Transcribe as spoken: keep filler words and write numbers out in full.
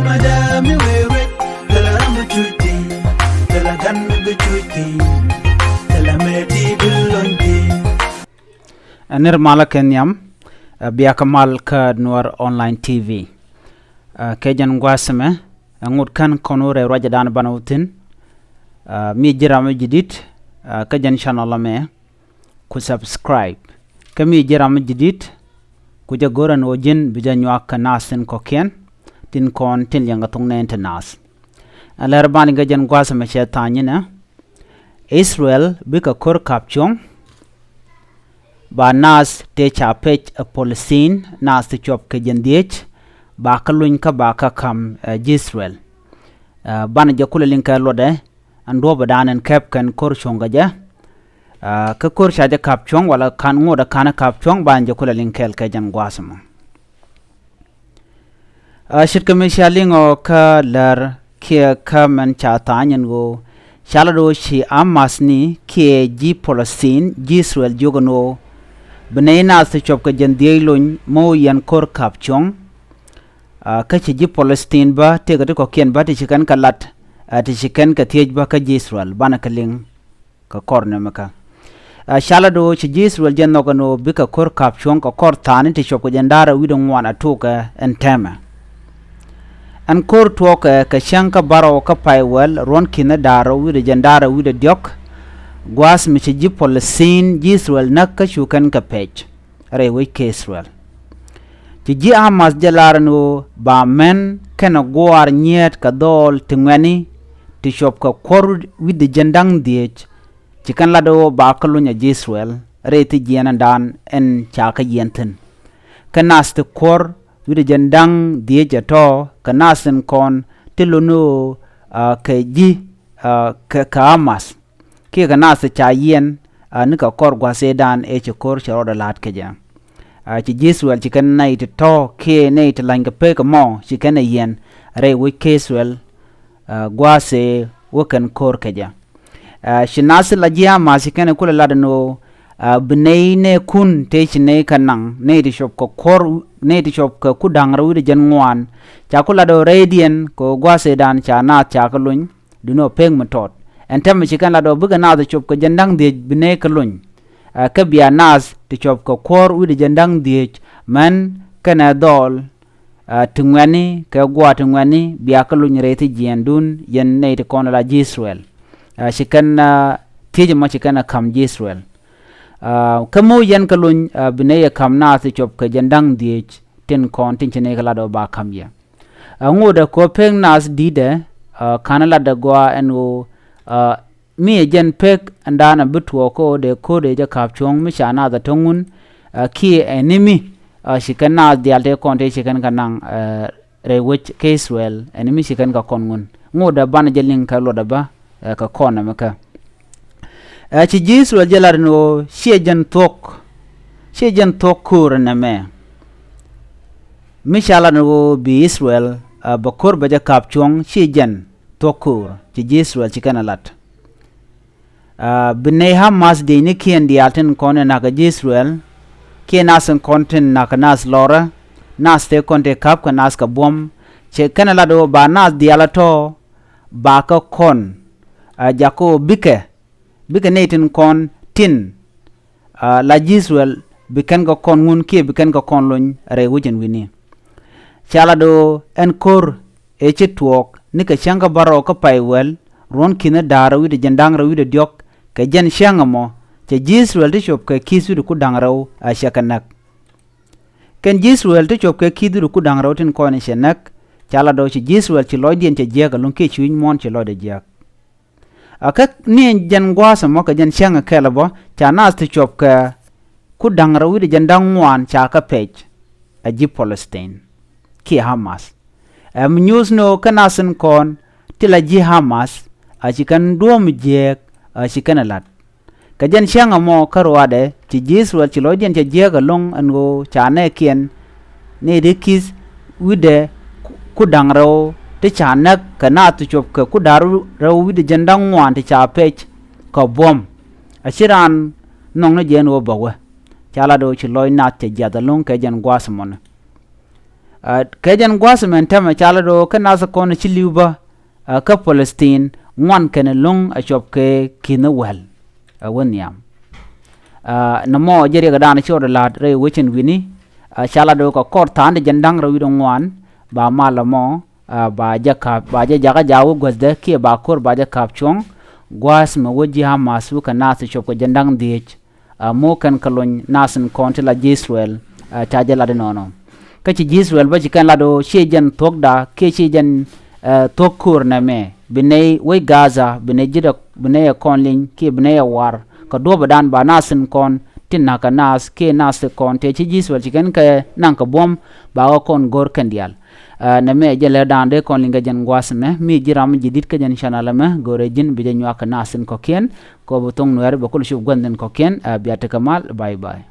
Madam, mi wee wet, thilɛ ram mi cuc thi̱n, thilɛ gan mi bi cuc thi̱n, thilɛ mëë ti bi lony thi̱n. Ɛ nir malä kɛ nhiam, ɛ biakä mal kä Nuɛr Online T V. Ɛ kɛ jɛn gua̱a̱th ɛmɛ, ɛ ŋot kän kɔn wä rɛy ruacdan banɛ wä thi̱n. Ɛ mi ji̱ ram mi ji̱ di̱t, ɛ kä jɛn channel ɛmɛ, ku subscribe. Kä mi ji̱ ram mi ji̱ di̱t, ku jɛ go̱r ɛn ɣöö ji̱n bi jɛ nyuak kɛ naath tin kɔ̱kiɛn, tin kɔn tin liɛŋ kɛ thok nɛɛni ti naath. Ɛ lär banɛ kɛ jɛn gua̱a̱th ɛmɛ cɛ tha̱a̱ny inɛ, Israel bikɛ ko̱r ka̱p cuɔ̱ŋ, ba naath tëë ca pec ɛ Palestine, naath ti cuɔp kɛ jiɛn dhieec, ba kä luny kä ba kä ka̱m, ɛ, ji̱ Israel. Ɛ, banɛ jɛ kulɛ liŋ kɛ luɔtdɛ, ɛn duɔ̱ɔ̱pdan ɛn kɛp kɛn ko̱r cuɔ̱ŋ kɛ jɛ. Ɛ, kä ko̱r ca jɛ ka̱p cuɔ̱ŋ, wala ka̱n ŋotdɛ ka̱n ka̱p cuɔ̱ŋ, banɛ jɛ kulɛ liŋ kɛɛl kɛ jɛn gua̱a̱th ɛmɔ. Ɛ, ce̱tkɛ mi cia liŋ ɔ kä lär kiɛ kä mɛn ca tha̱a̱ny ɛn ɣöö ca lat ɣöö ci Hamas ni kiɛ ji̱ Palestine, ji̱ Israel jiök ɛn ɣöö bi nɛy naath ti cuɔp kɛ jiɛn dhieec lony mi wä yɛn ko̱r ka̱p cuɔ̱ŋ. Ɛ, kä ci ji̱ Palestine bä tëëkɛ ti kɔ̱kiɛn bä ti ci kɛn kɛ lat, ɛ, ti ci kɛn kɛ thiec bä kä ji̱ Israel, banɛ kɛ liŋ kɛ kɔr nɛmɛ kä. Ɛ, ca lat ɣöö ci ji̱ Israel jɛ nhɔk ɛn ɣöö bikɛ ko̱r ka̱p cuɔ̱ŋ kɛ kɔr tha̱a̱ni ti cuɔp kɛ jiɛn da̱ŋ rɛw wi̱cdɛ ŋuan a tuɔɔkɛ ɛn täämɛ. Ɛn ko̱r tuɔɔkɛ kɛ cäŋ kä bärɔw kä pay wäl ruɔ̱n ki̱n da̱ŋ rɛw wi̱cdɛ jiɛn da̱ŋ rɛw wi̱cdɛ diɔ̱k. Gua̱a̱th mi ci ji̱ Palestine ji̱ Israel näk kä cu kɛn kɛ pec rɛy wec kä Israel. Ci ji̱ Hamas jɛ lar ɛn ɣöö ba män kɛnɛ gua̱a̱r nyiet kɛ dhɔl ti ŋuɛ̈tni ti cuɔp kɛ kuɔr wi̱cdɛ jiɛn da̱ŋ dhieec. Ci kɛn lat ɣöö ba kä luny ɛ ji̱ Israel rɛy thi jiɛɛndan ɛn ca kä yiɛn thi̱n. Kä naath ti kuɔr wi̱cdɛ jiɛn da̱ŋ dhieec ɛ tɔ̱ kɛ naath tin kɔn ti lon ɣöö, ɛ, kɛ ji̱, ɛ, kɛ, kɛ Hamas. Kiɛ kɛ naath ti ca yiɛn, ɛ, ni kɛ kɔr gua̱thdan ëë ci ko̱r cɛ rɔɔdɛ la̱t kɛ jɛ. Ɛ, ci ji̱ Israel ci kɛn nɛy ti tɔ̱ kiɛ nɛy ti la̱ny kɛ pek ɛmɔ ci kɛn ɛ yiɛn rɛy wec kä Israel, ɛ, gua̱a̱th ëë wä kɛn ko̱r kɛ jɛ. Ɛ, ci naath ti la ji̱ Hamas ci kɛn ɛ kulɛ lat ɛn ɣöö, ɛ, bi nɛy nɛɛkun tëë ci nɛy kɛ naŋ, nɛy ti cuɔp kɛ kuɔr, nɛy ti cuɔp kɛ ku da̱ŋ rɛw wi̱cdɛ jiɛn ŋuan. Ca ku lat ɣöö rɛydiɛn kɛ ɣöö gua̱thdan ca naath ca kɛ luny, duŋni ɣöö pek mi tɔt. Ɛn täämɛ ci kɛn lat ɣöö bikɛ naath ti cuɔp kɛ jiɛn da̱ŋ dhieec bi nɛy kɛ luny. Ɛ, kä bia naath ti cuɔp kɛ kuɔr wi̱cdɛ jiɛn da̱ŋ dhieec män kɛnɛ dhɔl, ɛ, ti ŋuɛ̈tni kɛ gua̱a̱r ti ŋuɛ̈tni bia kä luny rɛy thi jiɛɛndun yɛn nɛy ti kɔn la ji̱ Israel. Ɛ, ci kɛn, ɛ, thiec ɛmɔ ci kɛn ɛ ka̱m ji̱ Israel. Ɛ, kä mi wä yɛn kä luny, ɛ, bi nɛy ɛ ka̱m naath ti cuɔp kɛ jiɛn da̱ŋ dhieec tin kɔn tin ci nɛy kɛ lat ɣöö ba ka̱m yɛ. Ɛ, ŋotdɛ kɛ ɣöö pek naath di̱tdɛ, ɛ, ka̱n latdɛ gɔaa ɛn ɣöö, ɛ, mi ɛ jɛn pek ɛn da̱a̱n ɛ bi tuɔɔk kä ɣöö dee ko̱r dee jɛ ka̱p cuɔ̱ŋ mi ca naath ɛ tɔ̱ŋ ŋun, ɛ, kiɛ ɛn ni mi, ɛ, ci kɛn naath diaal tëë kɔn tëë ci kɛn kɛ naŋ, ɛ, rɛy wec kä Israel, ɛn ni mi ci kɛn kɛ kɔn ŋun. Ŋotdɛ banɛ jɛ liŋ kɛ luɔtdɛ bä, ɛ, kɛ kɔn ɛmɛ kä. Ɛ, ci ji̱ Israel jɛ lat ɛn ɣöö ciɛ jɛn thuɔ̱k, ciɛ jɛn thuɔ̱k ko̱r ɛn ɛmɛ. Mi ca lat ɛn ɣöö bi Israel, ɛ, bɛ ko̱r bɛ jɛ ka̱p cuɔ̱ŋ, ciɛ jɛn thuɔ̱k ko̱r, ci ji̱ Israel ci kɛn ɛ lat. Ɛ, bi nɛy Hamas diecnikiɛn diaal tin kɔn in na̱k kä ji̱ Israel, kiɛ naath in kɔn tin na̱k kä naath lɔrä, naath tëë kɔn tëë ka̱p kɛ naath kɛ buɔ̱m, ci kɛn ɛ lat ɣöö ba naath diaal ɛ tɔ̱, ba kä kɔn, ɛ, jakä ɣöö bikɛ, bikɛ nɛy tin kɔn tin, ɛ, la ji̱ Israel bi kɛn kɛ kɔn ŋun kiɛ bi kɛn kɛ kɔn lony rɛy wec ɛn wi̱ni. Ca lat ɣöö ɛn ko̱r ëë ci tuɔɔk ni kɛ cäŋ kä bärɔw kä pay wäl ruɔ̱n ki̱n da̱ŋ rɛw wi̱cdɛ jiɛn da̱ŋ rɛw wi̱cdɛ diɔ̱k, kɛ jɛn cäŋ ɛmɔ cɛ ji̱ Israel ti cuɔp kɛ ki̱th wi̱cdɛ ku da̱ŋ rɛw a cɛ kɛ näk. Kɛn ji̱ Israel ti cuɔp kɛ ki̱th wi̱cdɛ ku da̱ŋ rɛw tin kɔn in cɛ näk, ca lat ɣöö ci ji̱ Israel ci lɔcdiɛn cɛ jiääk ɛlɔ̱ŋ kiɛ ci wi̱c muɔ̱ɔ̱n ci lɔcdɛ jiääk. A kä ni jɛn gua̱a̱th ɛmɔ kɛ jɛn cäŋ ɛ kɛl ɛ bä ca naath ti cuɔp kɛ ku da̱ŋ rɛw wi̱cdɛ jiɛn da̱ŋ ŋuan ca kä pec, ɛ ji̱ Palestine kiɛ Hamas. Ɛ mi nyuuth ni ɣöö kä naath in kɔn ti la ji̱ Hamas a ci kɛn duɔ̱ɔ̱m jiääk a ci kɛn ɛ la̱t. Kɛ jɛn cäŋ ɛmɔ kä ruaadɛ ci ji̱ Israel ci lɔcdiɛn cɛ jiääk ɛlɔ̱ŋ ɛn ɣöö ca nɛɛkiɛn ni di ki̱th wi̱cdɛ ku da̱ŋ rɛw ti ca näk kɛ naath ti cuɔp kɛ ku da̱ŋ rɛw wi̱cdɛ jiɛn da̱ŋ ŋuan ti ca pec kɛ buɔ̱m. A ci raan nhɔk ni jɛ ɛn ɣöö bä wee. Ca lat ɣöö ci lɔc naath cɛ jiath ɛlɔ̱ŋ kɛ jɛn gua̱a̱th ɛmɔni. Kɛ jɛn gua̱a̱th mɛn tɛmɛ ca lat ɣöö kä nath kɔn ci li̱w bä kä Palestine ŋuan kɛn lo̱ŋ a cuɔp kɛ ki̱n wäl. Ɛ wä nhiam. Nɔmɔ jɛ riɛk dan ci ɣɔt la̱t rɛy wecin wi̱ni. Ca lat ɣöö kɛ kɔr tha̱a̱n ti jɛn da̱ŋ rɛw wi̱cdɛ ŋuan ba mal ɛmɔ ba jɛ ka̱p, ba jɛ jakä jaak wä guäthdɛ kiɛ ba ko̱r ba jɛ ka̱p cuɔ̱ŋ. Gua̱a̱th mɛ wä ji̱ Hamas wä kɛ nath cuɔp kɛ jɛn da̱ŋ dhieec. Muk kɛn kɛ lony nath in kɔn ti la ji̱ Israel. Ca jɛ lat inɔnɔ. Kä ci ji̱ Israel bä ci kɛn lat ɣöö ciɛ jɛn thuɔ̱kda kiɛ ciɛ jɛn thuɔ̱k ko̱r nɛmɛ bi nɛy wec Gaza, bi nɛy ji̱, bi nɛy ɛ kɔn liny kiɛ bi nɛy ɛ war kɛ duɔ̱ɔ̱pdan ba nath in kɔn ti na̱k kɛ nath kiɛ nath in kɔn tëë ci ji̱ Israel ci kɛn kɛ naŋ kɛ buɔ̱m ba kɛ kɔn go̱r kɛn diaal. Nɛmɛ jɛ lɛ da̱a̱n dee kɔn liŋ kɛ jɛn gua̱a̱th mɛ mi ji̱ ram ji̱ di̱t kä jɛn canɛl ɛmɛ go̱rɛ ji̱n bi jɛ nyuak kɛ nath in kɔ̱kiɛn. Kɔ bi thoŋ nuɛɛr bɛ kul cup gua̱n in kɔ̱kiɛn. Bia tekɛ mal, bye bye.